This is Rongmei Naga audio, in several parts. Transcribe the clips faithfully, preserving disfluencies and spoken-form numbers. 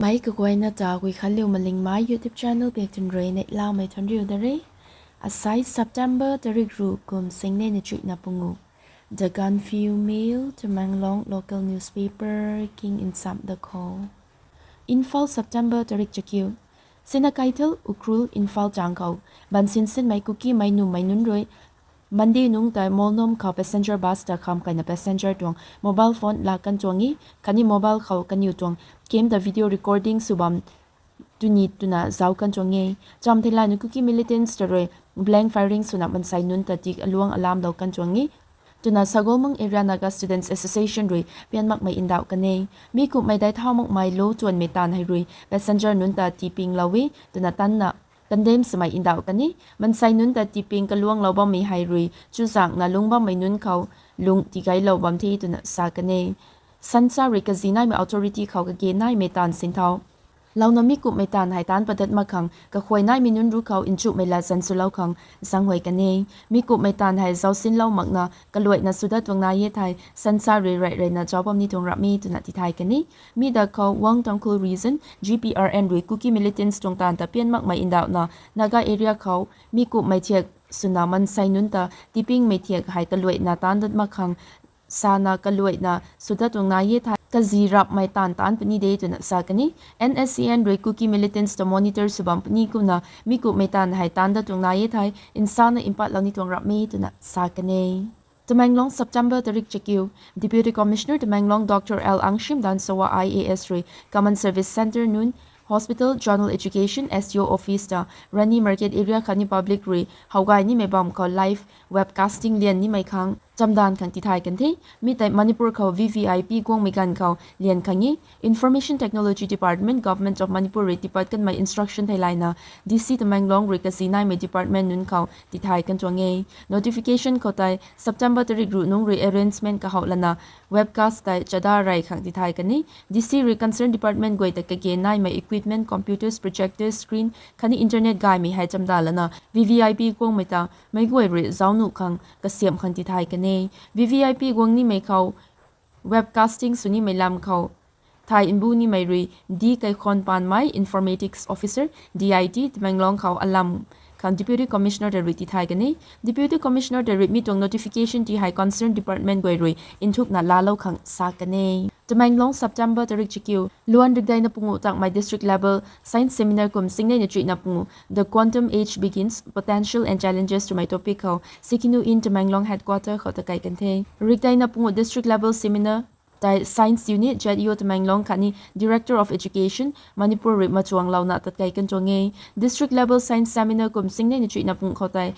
Mei kaguayna ta Guikhanliu Malingmei YouTube channel biak tun rui neihlamei thuanriu da re. Asai September tarik ruh kum singnei na chuihna pungu. The Gaanphiu Mail, Tamenglong local newspaper king nsam da khou. Imphal, September tarik chakiu. Sina Keithel, Ukhrul, Imphal chang khou bansin sinmei Kukimei nummei nunc rui Monday nungc tei Molnom khou passenger bus ta kham kaina passenger tuang mobile phone laa kan tuang e, khatni mobile khou kaniw tuang kam ta video recording sw bam tuni twna zauc kan tuang e. Cham theilayna Kuki militants ta rui blank firing swna mansei nunc ta tik aluang alamlou kan tuang e twna Sagolmung Area Naga Students Association rui pian makmei ndauh kan e. Mi kumhmei dei thau makmei lou tuanmei taanv hei rui passenger nunc ta tiipinglou e twna tanna condemn swmei ndauh kan e. Mansei nunc ta tiiping kaluanglou bammei hei rui chuzaenghna lungc bammei nunc khou lung tigaylou bam the twna sa kan e. Sansa rui kazi naimei authority khou kage naimei taanv sinthau louna mi kumhmei taanv hei taanc padat mak khang kakhuay naimei nunc ruc khou nchumhmei latzan swlou khang zaenghuay kan e. Mi kumhmei taanv hei zaucsinlou makna kaluaina swdat tuang nai e thei Sansa rui rey reyna zauc bam ni tuang rap e twna tithay kan e. Mi da khou Wang Tangkhul Region, G P R N rui Kuki militants tuang taanv ta pian makmei ndauhna Naga area khou mi kumhmei thiak swna mansei nunc ta tiipingmei thiak hei kaluaina taanc dat mak khang sana kaluaina swdat tuang nai e thei kazi rapmei taanv taanc puni de twna sa kan e. N S C N rui Kuki militants ta monitor sw bam puni kumna mi kumhmei taanv hei taanc dat tuang nai e thei nsana mpatlou ni tuang rap e twna sa kan e. Tamenglong, September tarik chakiu. Deputy Commissioner Tamenglong Doctor L Angshim Dangshawa I A S rui Common Service Centre nunc, hospital, zonal education, S D O office ta Rani Market area khatni public rui howgay nimei bam khou live webcasting lian nimei khang chamdanv khang tithay kan the. Mi tei Manipur khou V V I P guangmei ganv khou lian khang e. Information Technology Department, Government of Manipur rui tiipat kanmei instruction theilayna D C Tamenglong rui kazi naimei department nunc khou tithay kan tuang e. Notification khou tei September tarik ruh nungc rui arrangement kahouh lana webcast tei chada rey khang tithay kan e. D C rui concerned department guay ta kage naimei equipment, computers, projectors, screen khatni internet gaymei hei chamdanv lana V V I P guangmei ta meic guay rui zauc nuh khang kasiamh khang tithay kan e. V V I P guang nimei khou webcasting sw nimei lam khou thay mbu nimei rui D Kaikhonpanmei, Informatics Officer, D I T, Tamenglong khou alam khang Deputy Commissioner ta rui tithay kan e. Deputy Commissioner ta rui mi tuang notification ti hei concerned department guay rui nthukna laalou khang sa kan e. Tamenglong, September tarik chakiu. Luan rikdeina pungu takmei district level science seminar kum singnei na chuihna pungu The Quantum Age Begins, Potential and Challenges twmei topic khou Sikinu in Tamenglong headquarter khou tatkei kan the. Rikdeina pungu district level seminar tei Science Unit, Z U Tamenglong khatni Director of Education, Manipur rui machuanglouna tatkei kan tuang e. District level science seminar kum singnei na chuihna pungu khou tei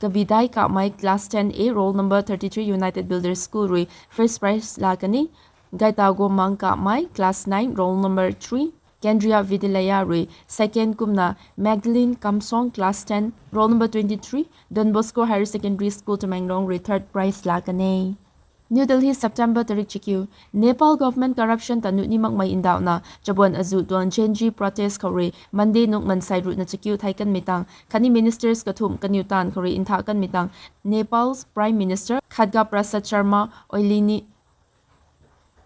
Kabidai Kamei, class ten A, roll number thirty-three, United Builders School rui first prize laa kan e. Gaita Gomang Kamei, class nine, roll number three, Kendriya Vidyalaya rui second kumna Magdalene Kamsong, class ten, roll number twenty-three, Don Bosco Higher Secondary School, Tamenglong rui third prize laa kan e. New Delhi, September tarik chakiu. Nepal government corruption ta nuh ni makmei ndauhna chabuan azuh tuang Gen Z protest khou rui Monday nungc mansei ruhna chakiu thei kanmei tang khatni ministers kathumh kaniw taanv khou rui ntha kanmei tang Nepal's Prime Minister Khadga Prasad Sharma Oili ni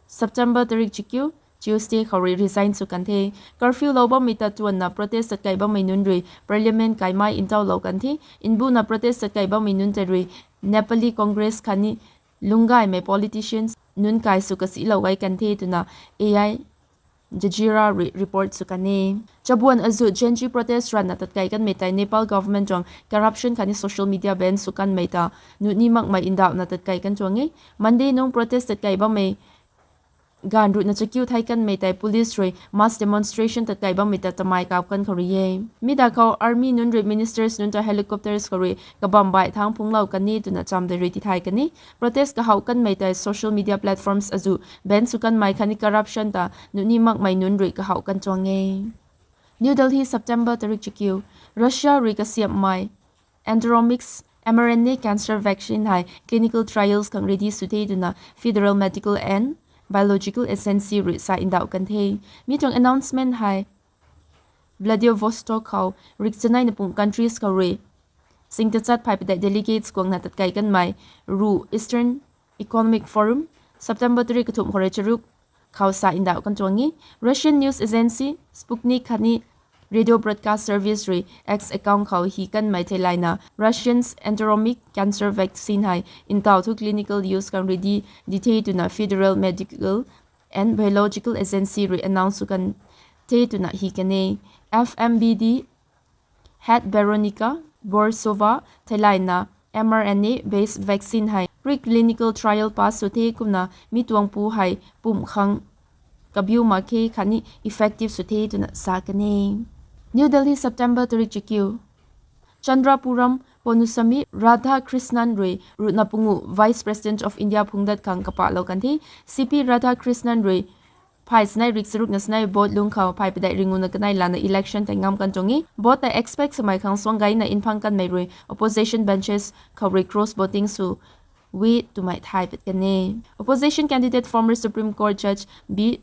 September tarik chakiu, Tuesday khou rui resign sw kan the. Curfew lou bammei ta tuanna protest tatkei bammei nunc rui Parliament kaimei ntauhlou kan the. Mbuna protest tatkei bammei nunc tei rui Nepali Congress khatni lungc gaymei politicians nunc kai sw kasilou gay kan the twna A I Jazeera rui report sw kan e. Chabuan azuh Gen Z protest ranna tatkei kanmei tei Nepal government tuang corruption khatni social media ban sw kanmei ta nuh ni makmei ndauhna tatkei kan tuang e. Monday nungc protest tatkei bammei ganv ruhna chakiu thei kanmei tei police rui mass demonstration tatkei bammei ta tamei kap kan khou rui e. Mi da khou army nunc rui ministers nunc ta helicopters khou rui kabam baih thangc phungclou kan e twna cham tei rui tithay kan e. Protest kahouh kanmei tei social media platforms azuh ban sw kanmei khatni corruption ta nuh ni makmei nunc rui kahouh kan tuang e. New Delhi, September tarik chakiu. Russia rui kasiamhmei Anthromics mRNA cancer vaccine hei clinical trials khang ready sw the twna Federal Medical and Biological Agency rui sa ndauh kan the. Mi tuang announcement hei Vladivostok khou rikchanei na pung countries khou rui singtachat phey padeih delegates guangna tatkei kanmei ruh Eastern Economic Forum, September tarik kathumh khou rui charuk khou sa ndauh kan tuang e. Russian news agency Sputnik khatni radio broadcast service rui X account khou hi kanmei theilayna Russians anthromic cancer vaccine hei ntaw thu clinical use khang ready di the twna Federal Medical and Biological Agency rui announce sw kan the twna hi kan e. F M B D head Veronika Borsova theilayna mRNA based vaccine hei preclinical trial pass sw the kumna mi tuangpu hei pumh khang kabiu mak khe khatni effective sw the twna sa kan e. New Delhi, September tarik chakiu. Chandrapuram Ponnusami Radhakrishnan rui ruhna pungu Vice President of India phungdat khang kapahlou kan the. C P Radhakrishnan rui phay sanei rik charuk na sanei vote lung khou phay padeih ringu na kanei lana election tei ngam kan tuang e. Vote tei expect swmei khang suang gayna nphang kanmei rui opposition benches khou rui cross voting sw e twmei thay pat kan e. Opposition candidate former Supreme Court Judge B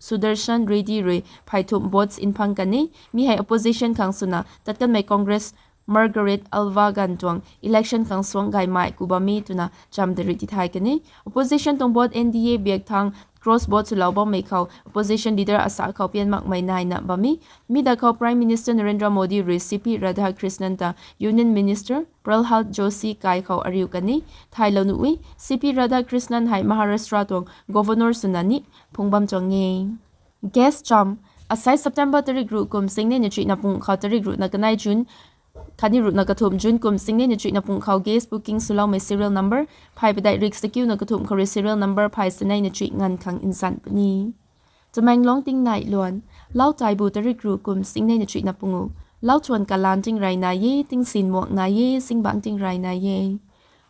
Sudarshan Reddy rui phaythumh votes nphang kan e. Mi hei opposition khang swna tat kanmei Congress Margaret Alva ganv tuang election khang suang gaymei ku bam e twna cham de ri tithay kan e. Opposition tuang vote N D A biak thang cross vote swlou bammei khou opposition leader asa khou pian makmei naina bam e. Mi da khou Prime Minister Narendra Modi rui C P Radhakrishnan ta Union Minister Pralhad Joshi kai khou ariu kan e. Thaylou nuh e, C P Radhakrishnan hei Maharashtra tuang Governor swna ni phung bam tuang e. Gas cham. Asai September tarik ruh kum singnei na chuihna pung khou tarik ruhna kanei June khatni ruhna kathumh June kum singnei na chuihna pung khou gas booking swloumei serial number phay padeih rik sakiuna kathumh khou rui serial number phay sanei na chuih nganv khang nzan puni. Tamenglong tingnai luan. Lau taibu tarik ruh kum singnei na chuihna pungu. Lau thuan kalan tingrayna e, tingsin muakna e, zingbangc tingrayna e.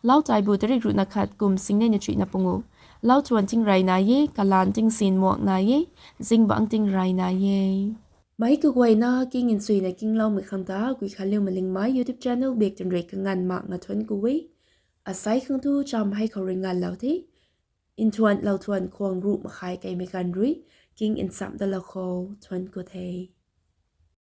Lau taibu tarik ruhna khat kum singnei na chuihna pungu. Lau thuan tingrayna e, kalan tingsin muakna e, zingbangc tingrayna e. Meic kaguayna king nchuina kingloumei khang ta Guikhanliu Malingmei YouTube channel bak twn rui kanganv mak nga thuanc ku e. Asai khang tu cham hei khou rui nganvlou the. Nthuan lou thuan khwang ruh makhai keimei ganv rui king nchamh dalou khou thuanc ku the.